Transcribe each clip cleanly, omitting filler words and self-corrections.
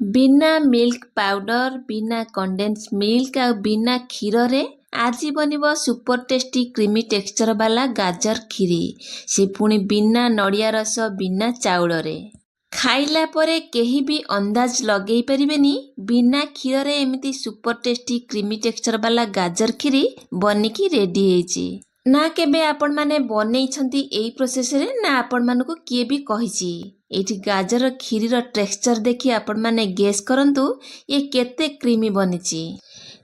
ବିନା milk powder, ବିନା condense milk ଆଉ ବିନା କ୍ଷୀରରେ ଆଜି ବନିବ ସୁପର ଟେଷ୍ଟି କ୍ରିମି ଟେକ୍ସଚର ବାଲା ଗାଜର କ୍ଷୀରି। ସେ ପୁଣି ବିନା ନଡ଼ିଆ ରସ, ବିନା ଚାଉଳରେ। ଖାଇଲା ପରେ କେହି ବି ଅନ୍ଦାଜ ଲଗେଇ ପାରିବେନି, ବିନା କ୍ଷୀରରେ ଏମିତି ସୁପର ଟେଷ୍ଟି କ୍ରିମି ଟେକ୍ସଚର ବାଲା ଗାଜର କ୍ଷୀରି ବନିକି ରେଡି ହେଇଛି। ନା କେବେ ଆପଣମାନେ ବନେଇଛନ୍ତି ଏଇ ପ୍ରୋସେସରେ, ନା ଆପଣମାନଙ୍କୁ କିଏ ବି କହିଛି। ଏଇଠି ଗାଜର କ୍ଷୀରିର ଟେକ୍ସଚର ଦେଖି ଆପଣମାନେ ଗେସ୍ କରନ୍ତୁ, ଇଏ କେତେ କ୍ରିମି ବନିଛି।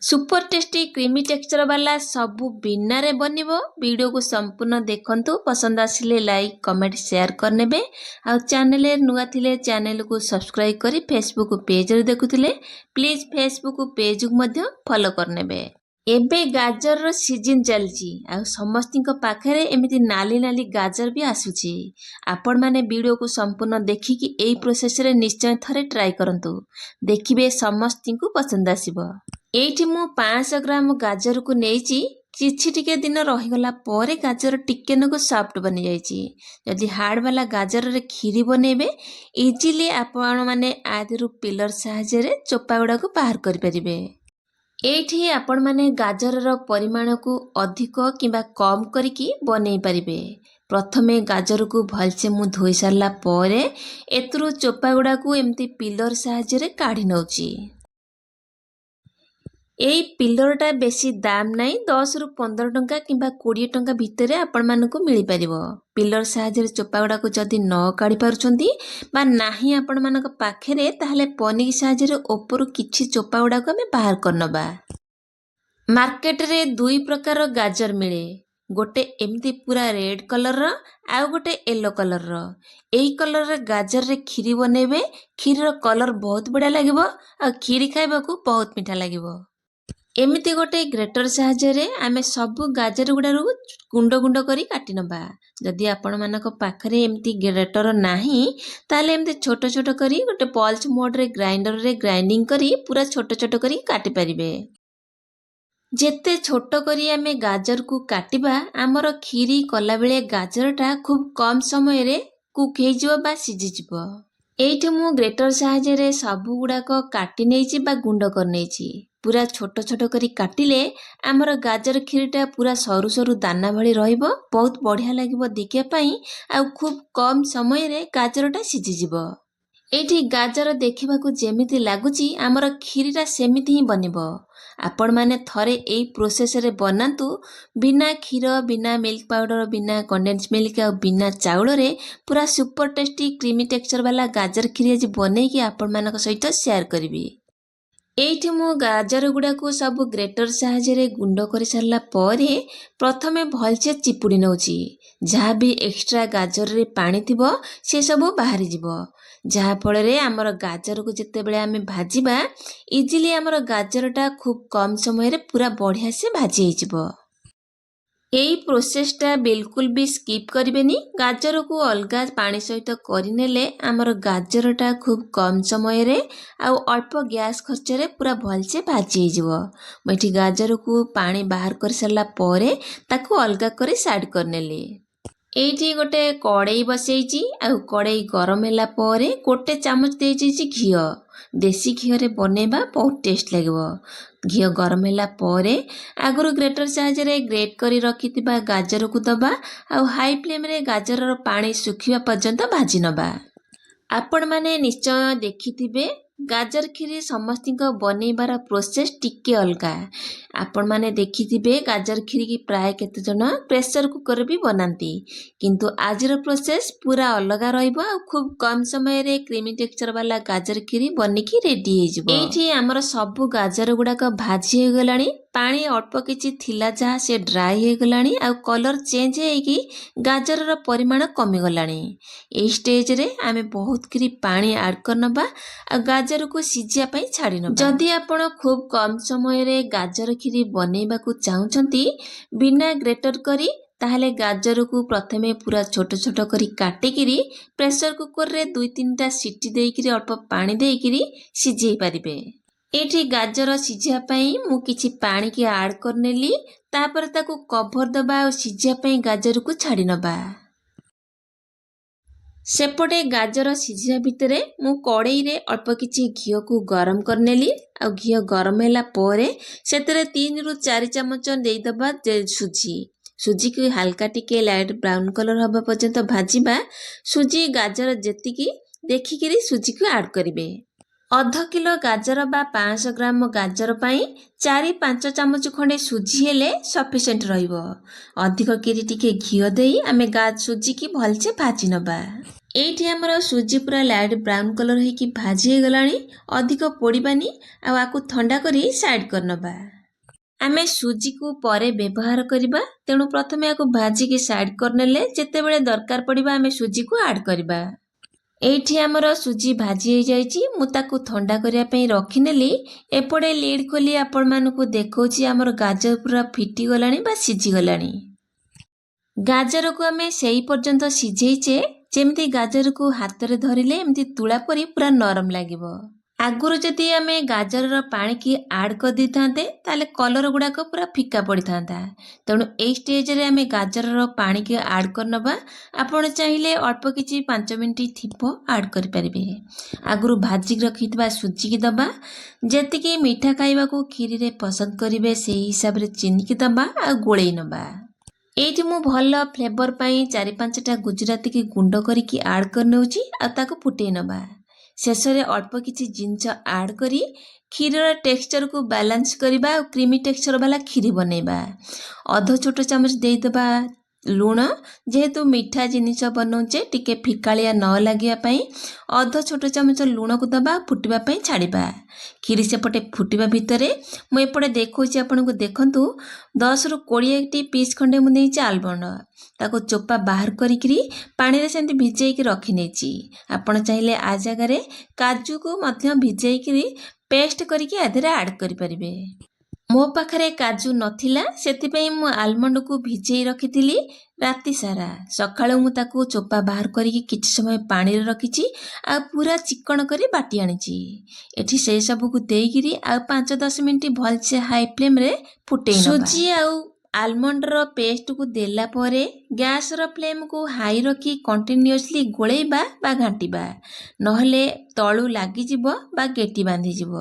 ସୁପର ଟେଷ୍ଟି କ୍ରିମି ଟେକ୍ସଚର ବାଲା ସବୁ ବିନାରେ ବନିବ। ଭିଡ଼ିଓକୁ ସମ୍ପୂର୍ଣ୍ଣ ଦେଖନ୍ତୁ। ପସନ୍ଦ ଆସିଲେ ଲାଇକ୍, କମେଣ୍ଟ, ସେୟାର କରିନେବେ। ଆଉ ଚ୍ୟାନେଲରେ ନୂଆ ଥିଲେ ଚ୍ୟାନେଲକୁ ସବସ୍କ୍ରାଇବ୍ କରି, ଫେସବୁକ୍ ପେଜରେ ଦେଖୁଥିଲେ ପ୍ଲିଜ୍ ଫେସବୁକ୍ ପେଜକୁ ମଧ୍ୟ ଫଲୋ କରିନେବେ। ଏବେ ଗାଜରର ସିଜିନ୍ ଚାଲିଛି ଆଉ ସମସ୍ତିଙ୍କ ପାଖରେ ଏମିତି ନାଲି ନାଲି ଗାଜର ବି ଆସୁଛି। ଆପଣମାନେ ଭିଡ଼ିଓକୁ ସମ୍ପୂର୍ଣ୍ଣ ଦେଖିକି ଏଇ ପ୍ରୋସେସରେ ନିଶ୍ଚୟ ଥରେ ଟ୍ରାଏ କରନ୍ତୁ। ଦେଖିବେ, ସମସ୍ତିଙ୍କୁ ପସନ୍ଦ ଆସିବ। ଏଇଠି ମୁଁ 500 ଗ୍ରାମ ଗାଜରକୁ ନେଇଛି। କିଛି ଟିକେ ଦିନ ରହିଗଲା ପରେ ଗାଜର ଟିକେ ନାକୁ ସଫ୍ଟ ବନିଯାଇଛି। ଯଦି ହାର୍ଡ଼ ବାଲା ଗାଜରରେ କ୍ଷୀରି ବନେଇବେ, ଇଜିଲି ଆପଣମାନେ ଆ ଦେହରୁ ପିଲର ସାହାଯ୍ୟରେ ଚୋପା ଗୁଡ଼ାକୁ ବାହାର କରିପାରିବେ। ଏଇଠି ଆପଣମାନେ ଗାଜରର ପରିମାଣକୁ ଅଧିକ କିମ୍ବା କମ୍ କରିକି ବନେଇ ପାରିବେ। ପ୍ରଥମେ ଗାଜରକୁ ଭଲସେ ମୁଁ ଧୋଇ ସାରିଲା ପରେ ଏଥିରୁ ଚୋପା ଗୁଡ଼ାକୁ ଏମିତି ପିଲର ସାହାଯ୍ୟରେ କାଢ଼ି ନେଉଛି। ଏଇ ପିଲରଟା ବେଶୀ ଦାମ ନାହିଁ, 10ରୁ 15 ଟଙ୍କା କିମ୍ବା 20 ଟଙ୍କା ଭିତରେ ଆପଣମାନଙ୍କୁ ମିଳିପାରିବ। ପିଲର ସାହାଯ୍ୟରେ ଚୋପା ଗୁଡ଼ାକୁ ଯଦି ନ କାଢ଼ି ପାରୁଛନ୍ତି ବା ନାହିଁ ଆପଣମାନଙ୍କ ପାଖରେ, ତାହେଲେ ପନିକି ସାହାଯ୍ୟରେ ଉପରୁ କିଛି ଚୋପା ଗୁଡ଼ାକୁ ଆମେ ବାହାର କରିନେବା। ମାର୍କେଟରେ ଦୁଇ ପ୍ରକାର ଗାଜର ମିଳେ। ଗୋଟେ ଏମିତି ପୁରା ରେଡ୍ କଲର୍ର ଆଉ ଗୋଟେ ୟେଲୋ କଲର୍ର। ଏଇ କଲର୍ର ଗାଜରରେ କ୍ଷୀରି ବନେଇବେ, କ୍ଷୀରିର କଲର୍ ବହୁତ ବଢ଼ିଆ ଲାଗିବ ଆଉ କ୍ଷୀରି ଖାଇବାକୁ ବହୁତ ମିଠା ଲାଗିବ। ଏମିତି ଗୋଟେ ଗ୍ରେଟର ସାହାଯ୍ୟରେ ଆମେ ସବୁ ଗାଜର ଗୁଡ଼ାରୁ ଗୁଣ୍ଡ ଗୁଣ୍ଡ କରି କାଟି ନେବା। ଯଦି ଆପଣମାନଙ୍କ ପାଖରେ ଏମିତି ଗ୍ରେଟର ନାହିଁ, ତାହେଲେ ଏମିତି ଛୋଟ ଛୋଟ କରି ଗୋଟେ ପଲ୍ସ ମୋଡ଼ରେ ଗ୍ରାଇଣ୍ଡରରେ ଗ୍ରାଇଣ୍ଡିଙ୍ଗ କରି ପୁରା ଛୋଟ ଛୋଟ କରି କାଟିପାରିବେ। ଯେତେ ଛୋଟ କରି ଆମେ ଗାଜରକୁ କାଟିବା, ଆମର କ୍ଷୀରି କଲାବେଳେ ଗାଜରଟା ଖୁବ୍ କମ୍ ସମୟରେ କୁକ୍ ହେଇଯିବ ବା ସିଝିଯିବ। ଏଇଠି ମୁଁ ଗ୍ରେଟର ସାହାଯ୍ୟରେ ସବୁ ଗୁଡ଼ାକ କାଟି ନେଇଛି ବା ଗୁଣ୍ଡ କରିନେଇଛି। ପୁରା ଛୋଟ ଛୋଟ କରି କାଟିଲେ ଆମର ଗାଜର କ୍ଷୀରିଟା ପୁରା ସରୁ ସରୁ ଦାନା ଭଳି ରହିବ, ବହୁତ ବଢ଼ିଆ ଲାଗିବ ଦେଖିବା ପାଇଁ ଆଉ ଖୁବ୍ କମ୍ ସମୟରେ ଗାଜରଟା ସିଝିଯିବ। ଏଇଠି ଗାଜର ଦେଖିବାକୁ ଯେମିତି ଲାଗୁଛି, ଆମର କ୍ଷୀରିଟା ସେମିତି ହିଁ ବନିବ। ଆପଣମାନେ ଥରେ ଏଇ ପ୍ରୋସେସରେ ବନାନ୍ତୁ। ବିନା କ୍ଷୀର, ବିନା ମିଲ୍କ ପାଉଡ଼ର, ବିନା କଣ୍ଡେନ୍ସ ମିଲ୍କ ଆଉ ବିନା ଚାଉଳରେ ପୁରା ସୁପର ଟେଷ୍ଟି କ୍ରିମି ଟେକ୍ସଚର ବାଲା ଗାଜର କ୍ଷୀରି ଆଜି ବନେଇକି ଆପଣମାନଙ୍କ ସହିତ ସେୟାର କରିବି। ଏଇଠି ମୁଁ ଗାଜର ଗୁଡ଼ାକୁ ସବୁ ଗ୍ରେଟର ସାହାଯ୍ୟରେ ଗୁଣ୍ଡ କରିସାରିଲା ପରେ ପ୍ରଥମେ ଭଲସେ ଚିପୁଡ଼ି ନେଉଛି। ଯାହା ବି ଏକ୍ସଟ୍ରା ଗାଜରରେ ପାଣି ଥିବ, ସେସବୁ ବାହାରିଯିବ, ଯାହାଫଳରେ ଆମର ଗାଜରକୁ ଯେତେବେଳେ ଆମେ ଭାଜିବା, ଇଜିଲି ଆମର ଗାଜରଟା ଖୁବ୍ କମ୍ ସମୟରେ ପୁରା ବଢ଼ିଆ ସେ ଭାଜି ହେଇଯିବ। ଏଇ ପ୍ରୋସେସଟା ବିଲକୁଲ ବି ସ୍କିପ୍ କରିବେନି। ଗାଜରକୁ ଅଲଗା ପାଣି ସହିତ କରିନେଲେ ଆମର ଗାଜରଟା ଖୁବ୍ କମ୍ ସମୟରେ ଆଉ ଅଳ୍ପ ଗ୍ୟାସ୍ ଖର୍ଚ୍ଚରେ ପୁରା ଭଲସେ ଭାଜି ହେଇଯିବ। ମୁଁ ଏଠି ଗାଜରକୁ ପାଣି ବାହାର କରିସାରିଲା ପରେ ତାକୁ ଅଲଗା କରି ସାଇଡ଼୍ କରିନେଲି। ଏଇଠି ଗୋଟେ କଡ଼େଇ ବସେଇଛି ଆଉ କଡ଼େଇ ଗରମ ହେଲା ପରେ ଗୋଟେ ଚାମଚ ଦେଇଛି ଘିଅ। ଦେଶୀ ଘିଅରେ ବନେଇବା, ବହୁତ ଟେଷ୍ଟ ଲାଗିବ। ଘିଅ ଗରମ ହେଲା ପରେ ଆଗରୁ ଗ୍ରେଟର ସାହାଯ୍ୟରେ ଗ୍ରେଟ୍ କରି ରଖିଥିବା ଗାଜରକୁ ଦେବା ଆଉ ହାଇ ଫ୍ଲେମ୍ରେ ଗାଜରର ପାଣି ଶୁଖିବା ପର୍ଯ୍ୟନ୍ତ ଭାଜି ନେବା। ଆପଣମାନେ ନିଶ୍ଚୟ ଦେଖିଥିବେ, ଗାଜର କ୍ଷୀରି ସମସ୍ତିଙ୍କ ବନେଇବାର ପ୍ରୋସେସ୍ ଟିକେ ଅଲଗା। ଆପଣମାନେ ଦେଖିଥିବେ, ଗାଜର କ୍ଷୀରିକି ପ୍ରାୟ କେତେଜଣ ପ୍ରେସର କୁକର୍ ବି ବନାନ୍ତି। କିନ୍ତୁ ଆଜିର ପ୍ରୋସେସ୍ ପୁରା ଅଲଗା ରହିବ ଆଉ ଖୁବ୍ କମ୍ ସମୟରେ କ୍ରିମି ଟେକ୍ସଚର ବାଲା ଗାଜର କ୍ଷୀରି ବନିକି ରେଡି ହେଇଯିବ। ଏଇଠି ଆମର ସବୁ ଗାଜର ଗୁଡ଼ାକ ଭାଜି ହେଇଗଲାଣି। ପାଣି ଅଳ୍ପ କିଛି ଥିଲା ଯାହା, ସେ ଡ୍ରାଏ ହେଇଗଲାଣି ଆଉ କଲର୍ ଚେଞ୍ଜ ହେଇକି ଗାଜରର ପରିମାଣ କମିଗଲାଣି। ଏଇ ଷ୍ଟେଜରେ ଆମେ ବହୁତ କରି ପାଣି ଆଡ଼୍ କରିନେବା ଆଉ ଗାଜରକୁ ସିଝିବା ପାଇଁ ଛାଡ଼ି ନେବା। ଯଦି ଆପଣ ଖୁବ୍ କମ୍ ସମୟରେ ଗାଜର କ୍ଷୀରି ବନେଇବାକୁ ଚାହୁଁଛନ୍ତି ବିନା ଗ୍ରେଟର କରି, ତାହେଲେ ଗାଜରକୁ ପ୍ରଥମେ ପୁରା ଛୋଟ ଛୋଟ କରି କାଟିକିରି ପ୍ରେସର କୁକରରେ ଦୁଇ ତିନିଟା ସିଟି ଦେଇକିରି, ଅଳ୍ପ ପାଣି ଦେଇକିରି ସିଝେଇ ପାରିବେ। ଏଇଠି ଗାଜର ସିଝିବା ପାଇଁ ମୁଁ କିଛି ପାଣିକି ଆଡ଼୍ କରିନେଲି। ତାପରେ ତାକୁ କଭର ଦେବା ଆଉ ସିଝିବା ପାଇଁ ଗାଜରକୁ ଛାଡ଼ି ନେବା। ସେପଟେ ଗାଜର ସିଝିବା ଭିତରେ ମୁଁ କଡ଼େଇରେ ଅଳ୍ପ କିଛି ଘିଅକୁ ଗରମ କରିନେଲି। ଆଉ ଘିଅ ଗରମ ହେଲା ପରେ ସେଥିରେ 3ରୁ 4 ଚାମଚ ଦେଇଦେବା ସୁଜି। ସୁଜିକୁ ହାଲକା ଟିକେ ଲାଇଟ୍ ବ୍ରାଉନ୍ କଲର୍ ହେବା ପର୍ଯ୍ୟନ୍ତ ଭାଜିବା। ସୁଜି ଗାଜର ଯେତିକି ଦେଖିକିରି ସୁଜିକୁ ଆଡ଼୍ କରିବେ। ଅଧ କିଲୋ ଗାଜର ବା 500 ଗ୍ରାମ ଗାଜର ପାଇଁ 4-5 ଚାମଚ ଖଣ୍ଡେ ସୁଜି ହେଲେ ସଫିସିଏଣ୍ଟ ରହିବ। ଅଧିକ କିରି ଟିକେ ଘିଅ ଦେଇ ଆମେ ସୁଜିକି ଭଲସେ ଭାଜି ନେବା। ଏଇଠି ଆମର ସୁଜି ପୁରା ଲାଇଟ୍ ବ୍ରାଉନ୍ କଲର୍ ହେଇକି ଭାଜି ହେଇଗଲାଣି। ଅଧିକ ପୋଡ଼ିବାନି, ଆଉ ଆକୁ ଥଣ୍ଡା କରି ସାଇଡ଼୍ କରିନେବା। ଆମେ ସୁଜିକୁ ପରେ ବ୍ୟବହାର କରିବା, ତେଣୁ ପ୍ରଥମେ ଆକୁ ଭାଜିକି ସାଇଡ଼୍ କରିନେଲେ ଯେତେବେଳେ ଦରକାର ପଡ଼ିବ ଆମେ ସୁଜିକୁ ଆଡ଼୍ କରିବା। ଏଇଠି ଆମର ସୁଜି ଭାଜି ହେଇଯାଇଛି। ମୁଁ ତାକୁ ଥଣ୍ଡା କରିବା ପାଇଁ ରଖିନେଲି। ଏପଟେ ଲିଡ୍ ଖୋଲି ଆପଣମାନଙ୍କୁ ଦେଖାଉଛି, ଆମର ଗାଜର ପୁରା ଫିଟିଗଲାଣି ବା ସିଝିଗଲାଣି। ଗାଜରକୁ ଆମେ ସେଇ ପର୍ଯ୍ୟନ୍ତ ସିଝେଇଛେ, ଯେମିତି ଗାଜରକୁ ହାତରେ ଧରିଲେ ଏମିତି ତୁଳା ପରି ପୁରା ନରମ ଲାଗିବ। ଆଗରୁ ଯଦି ଆମେ ଗାଜରର ପାଣିକି ଆଡ଼୍ କରିଦେଇଥାନ୍ତେ, ତାହେଲେ କଲର୍ ଗୁଡ଼ାକ ପୁରା ଫିକା ପଡ଼ିଥାନ୍ତା। ତେଣୁ ଏଇ ଷ୍ଟେଜ୍ରେ ଆମେ ଗାଜରର ପାଣିକି ଆଡ଼୍ କରିନେବା। ଆପଣ ଚାହିଁଲେ ଅଳ୍ପ କିଛି 5 ମିନିଟ୍ ଥିବ ଆଡ଼୍ କରିପାରିବେ। ଆଗରୁ ଭାଜିକି ରଖିଥିବା ସୁଜିକି ଦେବା। ଯେତିକି ମିଠା ଖାଇବାକୁ କ୍ଷୀରିରେ ପସନ୍ଦ କରିବେ, ସେଇ ହିସାବରେ ଚିନିକି ଦେବା ଆଉ ଗୋଳେଇ ନେବା। ଏଇଠି ମୁଁ ଭଲ ଫ୍ଲେଭର୍ ପାଇଁ 4-5ଟା ଗୁଜୁରାତିକି ଗୁଣ୍ଡ କରିକି ଆଡ଼୍ କରିନେଉଛି ଆଉ ତାକୁ ଫୁଟେଇ ନେବା। ଶେଷରେ ଅଳ୍ପ କିଛି ଜିନିଷ ଆଡ଼୍ କରି କ୍ଷୀରର ଟେକ୍ସଚରକୁ ବାଲାନ୍ସ କରିବା ଆଉ କ୍ରିମି ଟେକ୍ସଚର ବାଲା କ୍ଷୀରି ବନେଇବା। ଅଧ ଛୋଟ ଚାମଚ ଦେଇଦେବା ଲୁଣ। ଯେହେତୁ ମିଠା ଜିନିଷ ବନଉଛେ, ଟିକେ ଫିକାଳିଆ ନ ଲାଗିବା ପାଇଁ ଅଧ ଛୋଟ ଚାମଚ ଲୁଣକୁ ଦେବା, ଫୁଟିବା ପାଇଁ ଛାଡ଼ିବା। କ୍ଷୀରି ସେପଟେ ଫୁଟିବା ଭିତରେ ମୁଁ ଏପଟେ ଦେଖାଉଛି ଆପଣଙ୍କୁ। ଦେଖନ୍ତୁ, 10ରୁ 20ଟି ପିସ୍ ଖଣ୍ଡେ ମୁଁ ନେଇଛି ଆଲମଣ୍ଡ। ତାକୁ ଚୋପା ବାହାର କରିକିରି ପାଣିରେ ସେମିତି ଭିଜେଇକି ରଖିନେଇଛି। ଆପଣ ଚାହିଁଲେ ଆ ଜାଗାରେ କାଜୁକୁ ମଧ୍ୟ ଭିଜେଇକିରି ପେଷ୍ଟ କରିକି ଆ ଦେହରେ ଆଡ଼୍ କରିପାରିବେ। ମୋ ପାଖରେ କାଜୁ ନଥିଲା, ସେଥିପାଇଁ ମୁଁ ଆଲମଣ୍ଡକୁ ଭିଜେଇ ରଖିଥିଲି ରାତି ସାରା। ସକାଳୁ ମୁଁ ତାକୁ ଚୋପା ବାହାର କରିକି କିଛି ସମୟ ପାଣିରେ ରଖିଛି ଆଉ ପୁରା ଚିକଣ କରି ବାଟି ଆଣିଛି। ଏଠି ସେ ସବୁକୁ ଦେଇକିରି ଆଉ 5-10 ମିନିଟ୍ ଭଲସେ ହାଇ ଫ୍ଲେମ୍ରେ ଫୁଟେଇ ସୁଜି ଆଉ ଆଲମଣ୍ଡର ପେଷ୍ଟକୁ ଦେଲା ପରେ ଗ୍ୟାସର ଫ୍ଲେମ୍କୁ ହାଇ ରଖି କଣ୍ଟିନ୍ୟୁଅସଲି ଗୋଳେଇବା ବା ଘାଣ୍ଟିବା, ନହେଲେ ତଳୁ ଲାଗିଯିବ ବା ଗେଟି ବାନ୍ଧିଯିବ।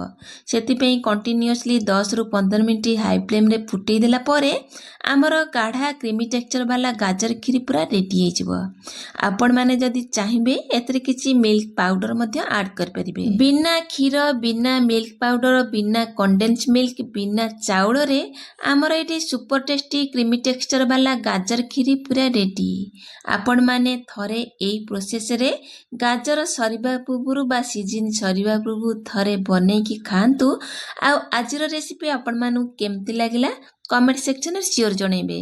ସେଥିପାଇଁ କଣ୍ଟିନ୍ୟୁଅସଲି 10ରୁ 15 ମିନିଟ୍ ହାଇ ଫ୍ଲେମ୍ରେ ଫୁଟେଇ ଦେଲା ପରେ ଆମର ଗାଢ଼ା କ୍ରିମି ଟେକ୍ସଚର ବାଲା ଗାଜର କ୍ଷୀରି ପୁରା ରେଡ଼ି ହେଇଯିବ। ଆପଣମାନେ ଯଦି ଚାହିଁବେ, ଏଥିରେ କିଛି ମିଲ୍କ ପାଉଡ଼ର ମଧ୍ୟ ଆଡ଼୍ କରିପାରିବେ। ବିନା କ୍ଷୀର, ବିନା ମିଲ୍କ ପାଉଡ଼ର, ବିନା କଣ୍ଡେନ୍ସ ମିଲ୍କ, ବିନା ଚାଉଳରେ ଆମର ଏଇଠି ସୁପର ଟେଷ୍ଟି କ୍ରିମି ଟେକ୍ସଚର ବାଲା ଗାଜର କ୍ଷୀରି ପୁରା ରେଡ଼ି। ଆପଣମାନେ ଥରେ ଏଇ ପ୍ରୋସେସରେ ଗାଜର ସରିବା ପୂର୍ବରୁ ବା ସିଜିନ୍ ସରିବା ପୂର୍ବରୁ ଥରେ ବନେଇକି ଖାଆନ୍ତୁ। ଆଉ ଆଜିର ରେସିପି ଆପଣମାନଙ୍କୁ କେମିତି ଲାଗିଲା, କମେଣ୍ଟ ସେକ୍ସନରେ ସିଓର ଜଣେଇବେ।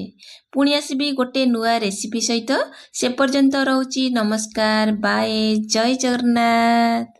ପୁଣି ଆସିବି ଗୋଟେ ନୂଆ ରେସିପି ସହିତ। ସେ ପର୍ଯ୍ୟନ୍ତ ରହୁଛି। ନମସ୍କାର, ବାଏ, ଜୟ ଜଗନ୍ନାଥ।